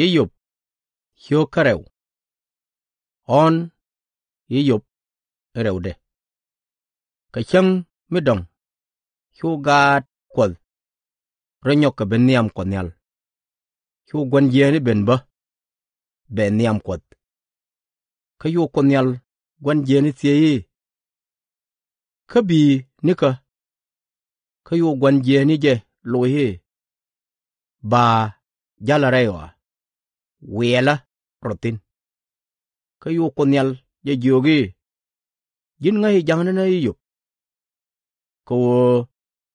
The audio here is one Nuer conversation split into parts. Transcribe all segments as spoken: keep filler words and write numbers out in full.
I-yop ciök kä rɛw. Ɣɔ̱n I-yop rɛwdɛ. Kɛ cäŋ mi dɔ̱ŋ cu gaat Kuɔth rɔ nyɔk kɛ ben nhiam Kuɔth Nhial. Cu gua̱n jiääk i̱ ben bä bɛ nhiam Kuɔth. Kä cu Kuoth Nhial gua̱n jiääk i̱ thiec i̱, Kä bi̱i̱ nikä? Kä cu gua̱n jiääk i̱ jɛ loc i̱, Ba ja̱lä rɛy ɣɔaa, wiɛlä rɔ thi̱n. Kä cu Kuoth Nhial jɛ jiök i̱, Ji̱n ŋäci ja̱ŋdä ni I-yop? Kɛ ɣöö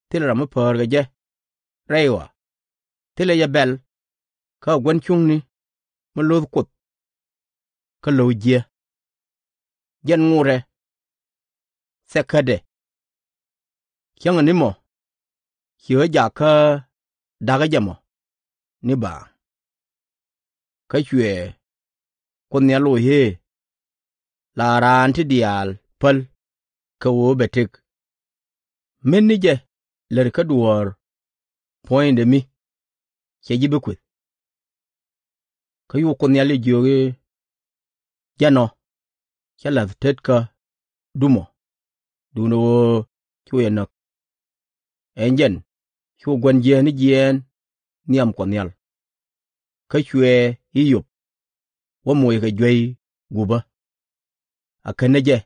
thilɛ ram mi päär kɛ jɛ rɛy ɣɔaa, thilɛ jɛ bɛl, kä ɛ gua̱n cuŋni mi lo̱th Kuoth kä lo̱w jiääk. Jɛn ŋotdɛ thɛkädɛ, cäŋɛ ni mɔ ci ɣä jak kä da̱kä jɛ mɔ ni baaŋ. Kä cuɛ Kuoth Nhial loc i̱, La raan ti diaal päl kɛ ɣöö bɛ tëk. Män ni jɛ lät kä duɔ̱ɔ̱r puɔ̱nydɛ mi cɛ ji̱ bi kuëth. Kä cu Kuoth Nhial jɛ jiök i̱, Jɛn ɔ cä la̱th tetkädu mɔ, duundɛ ɣöö cu jɛ näk. Ɛ jɛn cu gua̱n jiääk i̱ jiɛɛn nhiam Kuɔth Nhial. Kä cuɛ I-yop wä moc kɛ juey gupä, a känɛ jɛ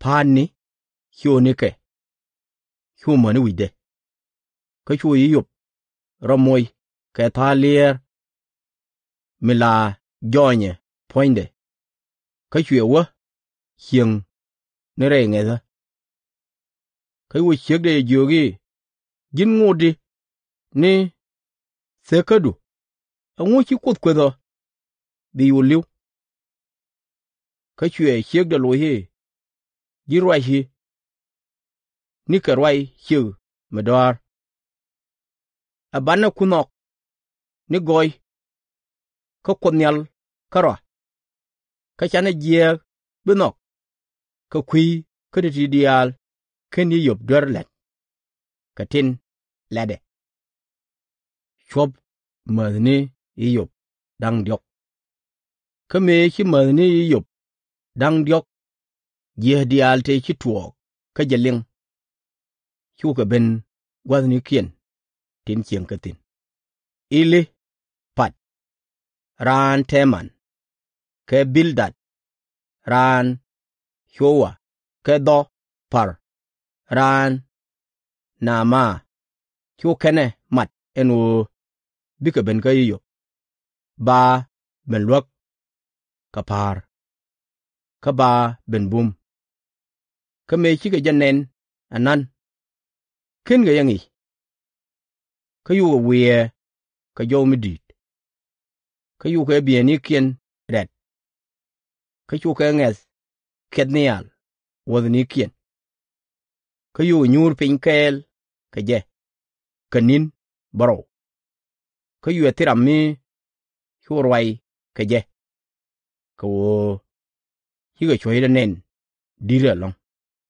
pa̱a̱tni ciötnikɛ cu mäni wi̱cdɛ. Kä cu I-yop rɔ moc kɛ tha̱a̱ŋ liɛɛr mi la jɔnyɛ puɔ̱nydɛ, kä cuɛ wä cieŋ ni rɛy ŋɛthä. Kä cu ciekdɛ jɛ jiök i̱, Ji̱n ŋot di ni thekädu, ɛŋu ci Kuoth kueth ɔ bi cu li̱w? Kä cuɛ ciekdɛ loc i̱, Ji̱n ruaci nikɛ ruac ciëk mi dɔ̱a̱r. Ɛ banɛ ku nhɔk ni gɔy kä Kuoth Nhial kärɔa, kä canɛ jiääk bi nhɔk kɛ kui̱ kä ti̱ti̱ diaal /ken I-yop duer la̱t kɛ tin latdɛ. Cuɔ̱p mäthni I-yop da̱ŋ diɔ̱k. Kä mëë ci mäthni I-yop da̱ŋ diɔ̱k, jiääk diaal tëë ci tuɔɔk kä jɛ liŋ cukɛ ben gua̱thnikiɛn tin cieŋ kä thi̱n: Ɛli-pal raan Te-man, kɛ Bil-dad raan Cu-a, kɛ Dho-par raan Naa-maa. Cu kɛn ɛ mat ɛn ɣöö bikɛ ben kä I-yop, ba ben luäk kɛ pa̱a̱r, kä ba ben bum. Kä mëë cikɛ jɛ nɛn anan, /kenkɛ jɛ ŋi̱c. Kä cukɛ wiɛɛr kɛ jɔw mi di̱i̱t, kä cukɛ bieynikiɛn rɛt, kä cukɛ ŋɛ̈th kiɛth nhial wuɔ̱thnikiɛn. Kä cukɛ nyuur piny kɛɛl kɛ jɛ kɛ ni̱n bärɔw. Kä cuɛ thil ram mi cu ruac kɛ jɛ, kɛ ɣöö cikɛ cuɔ̱cdɛ nɛn di̱t ɛlɔ̱ŋ.